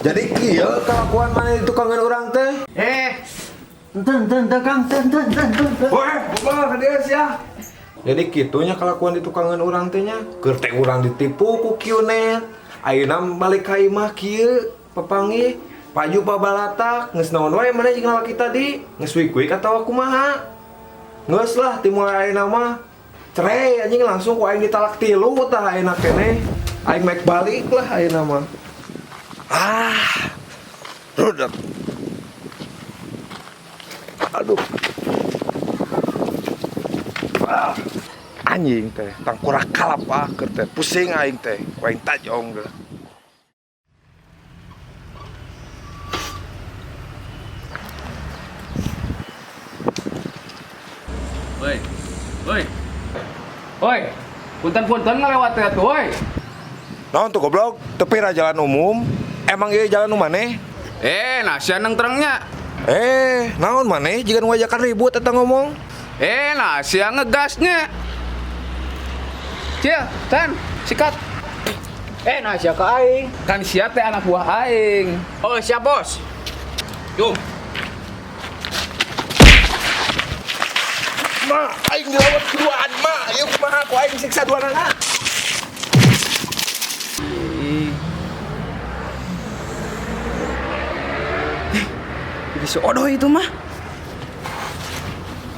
Jadi kieu kelakuan maneh di tukangan urang teh. Eh, ente ente ente Kang, ente ente ente ente. Weh, boba ka dieu sia. Jadi kitunya kelakuan di tukangan urang teh nya. Keur teh urang ditipu ku Qnet. Ayeuna balik ka imah kieu papanggih paju pabalatak geus naon wae maneh jeung lalaki tadi, geus wik-wik atawa kumaha. Geus lah ti mulai ayeuna mah cerai anjing, langsung ku aing ditalak tilu tah ayeuna keneh. Aing mek balik lah ayeuna mah. Ah. Rudet. Aduh. Ah. Anjing teh, tangkurak kalapa keur teh pusing aing teh, ku aing tajong geus. Woi. Woi. Woi. Punten-punten ngalewat teh atuh, woi. Naon tuh goblok? Tepi ra jalan umum. Emang ieu jalan nu maneh? Eh, nah sia nang terangnya. Eh, naon maneh jiga nu ngajakan ribut eta ngomong? Eh, nah sia ngegasnya. Cia, Tan, sikat. Eh, nah sia ka aing. Kan sia teh anak buah aing. Oh, siap, Bos. Jom. Ma, aing dilawat keduaan, ma. Ieu kumaha ku aing siksa duanana. Jadi si Odoy itu mah.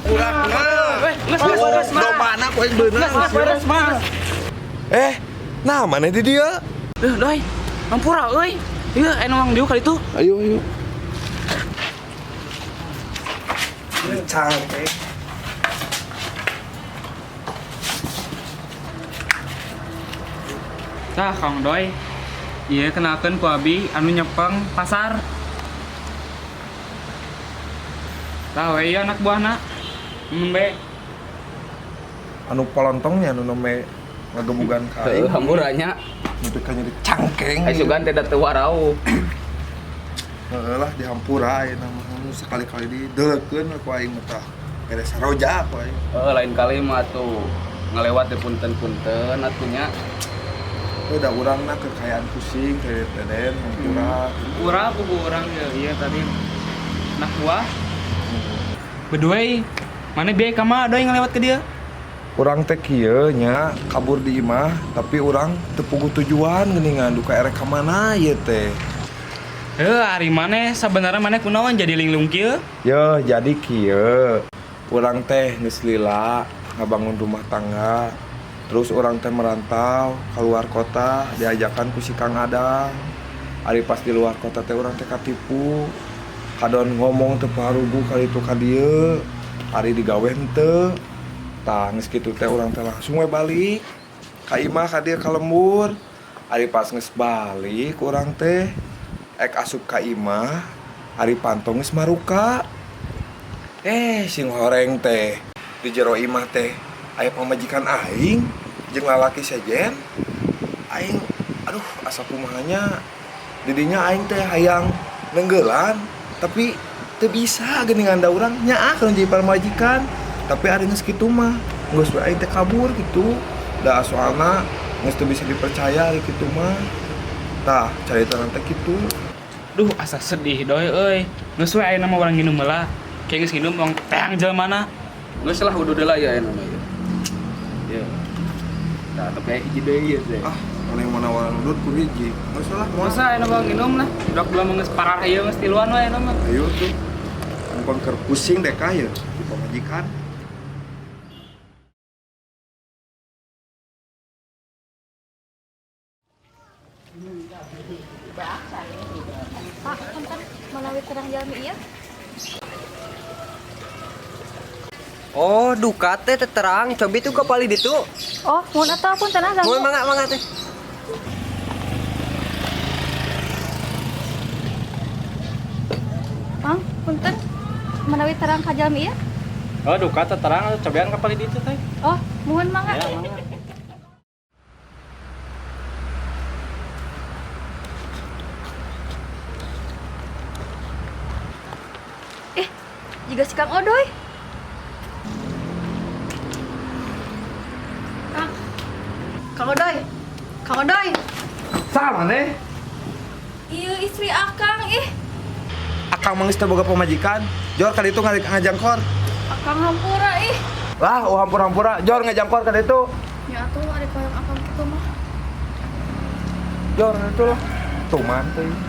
Kurang mah. Eh, geus geus geus mah. Domana ku aing beunang. Geus beres mah. Eh, nah maneh di dieu? Eh, Doy. Ampura euy. Ieu aya nuang dieu kali itu. Ayo, ayo. Cangkeng. Tah Kang Doy, iya kenalkan ku abi anu nyepeng pasar. Tah we ieu anak buahna. Nembe. Anu polontongnya anu nembe ngagebugan ka aing. Heuh, hampuranya. Nepi ka nyeri cangkeng. Ai sugan teh da teu warau. Heeh lah dihampura ayeuna mah anu sekali-kali dideulekeun ku aing mah tah. Beres saroja ku aing. Heuh, lain kali mah atuh ngalewat teh punten-punten atuh nya. Udah urangna kekayaan pusing kayak deden hampura. Urang ku urang ieu, ieu tadi anak buah. By the way, mana biaya ka mana Doy ngalewat ke dia? Urang teh kieu nya kabur di imah tapi urang teu puguh tujuan geuningan duka erek ka mana ieu teh. Heuh, ari maneh sabenerna maneh kunaon jadi linglung kieu? Yo, jadi kieu. Urang teh geus lila ngabangun rumah tangga. Terus urang teh merantau keluar kota diajakan ku si Kang Adang. Ari pas di luar kota teh urang teh katipu. Kadon ngomong teu parugu kali itu ka dieu. Ari digawe henteu. Tah geus kitu teh urang teh langsung we balik ka imah ka dieu ka lembur. Ari pas geus balik urang teh ek asup ka imah, ari pantong geus maruka. Eh, sing horeng teh di jero imah teh aya pamajikan aing jeung lalaki sejen. Aing aduh asa kumaha nya. Didinya aing teh hayang nenggelan tapi teu bisa geuningan da urang nyaah kana jadi pamajikan. Tapi ari geus kitu mah geus we aing teh kabur gitu. Da soalna geus teu bisa dipercaya ari kitu mah. Tah carita teh kitu. Duh, asa sedih Doy euy. Geus we ayeuna mah urang nginum heula. Kayak geus nginum urang teang jelema. Geus lah udah deui ya ayeuna mah ieu. Ieu. Tah tapi aya hiji deui ieu teh. Ah, mana yang mana waran udut ku hiji. Geus lah, moal. Masa ayeuna urang nginum lah. Dok dua mah geus parah ieu geus tiluan we ayeuna mah. Ayo tuh. Numpang keur pusing deh kah ya di pamajikan. Pak, punten menawi terang jalmi ieu? Oh, duka teh terang. Cobi tuh ke palih ditu. Oh, mun atuh punten ah ganggu. Mun mangga mangga teh. Mang, punten menawi terang ka jalmi ieu? Oh, duka teh terang cobian ka palih ditu teh. Oh, muhun mangga. Ya, mangga. Eh, juga si Kang Odoy. Kang. Kang Odoy. Kang Odoy. Sama nih. Iya, Istri Akang ih. Akang mah geus teu boga pamajikan. Jor ka ditu ngajangkor. Akang hampura ih. Lah, oh hampura-hampura, jor ngajangkor ka ditu. Ya atuh ari koyong Akang kitu mah. Jor itu lah. Tuman teuing.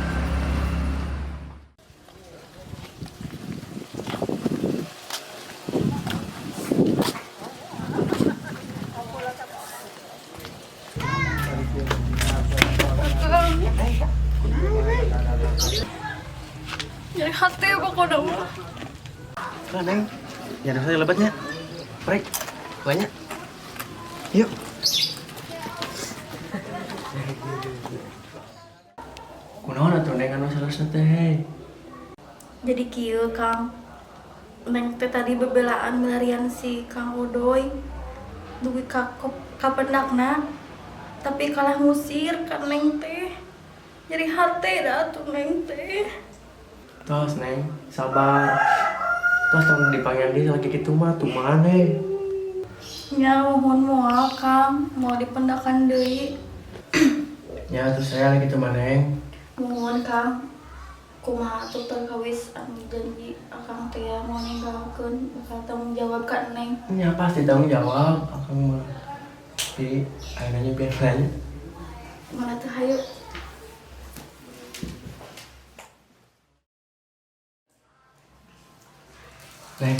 Nyeri hati pokoknya mah. Nah, Neng. Ya udah saya lebatnya. Prek. Banyak. Yuk. Kunaon atuh Neng anu salesna teh? Jadi kieu, Kang. Neng teh tadi bebelaan milarian si Kang Odoy. Dugi ka kapendakna. Tapi kalah ngusir kan Neng teh. Nyeri hati dah tuh Neng teh. Tos, Neng, sabar. Tos tong dipanggil dia lagi gitu mah tuh mana? Ya mohon moal, Kang, mau dipendakan deui. Ya terus saya lagi tuh mah, Neng. Mohon, Kang. Kumaha atuh terkawis anu janji Akang teh ya mau ninggalkeun bakal tanggung jawab ka Neng. Ya pasti tanggung jawab Akang mah. Jadi akhirnya biar nanya. Mana tuh hayu. Neng,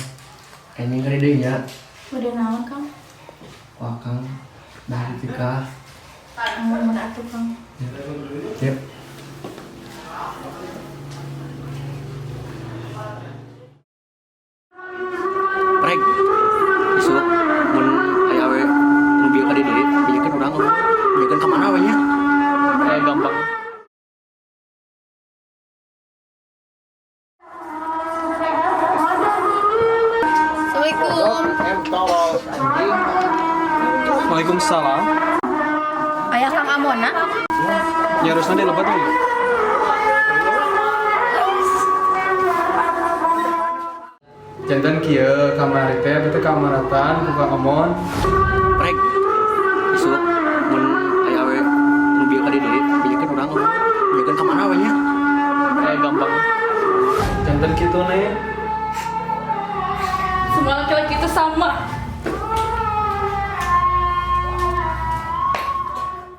anjing kali deui nya. Bade naon, Kang? Wah, Kang, dah ditikah. Mohon mana atuh, Kang. Yuk. Prek. Isuk mun aya awe nu bieu ka dieu bejakeun urang ngomong. Bejakeun ka mana we nya? Eh gampang. Assalamualaikum. Waalaikumsalam. Ayah Kang Amona. Ya harusnya dia lebat nih. Jantan kieu kamari teh bete kamaratan ku Kang Amon. Prek. Isuk mun aya awe nu bieu ka dieu bejakeun urang ngomong. Bejakeun ka mana we nya? Eh gampang. Jantan kitu nih. Semua laki-laki itu sama.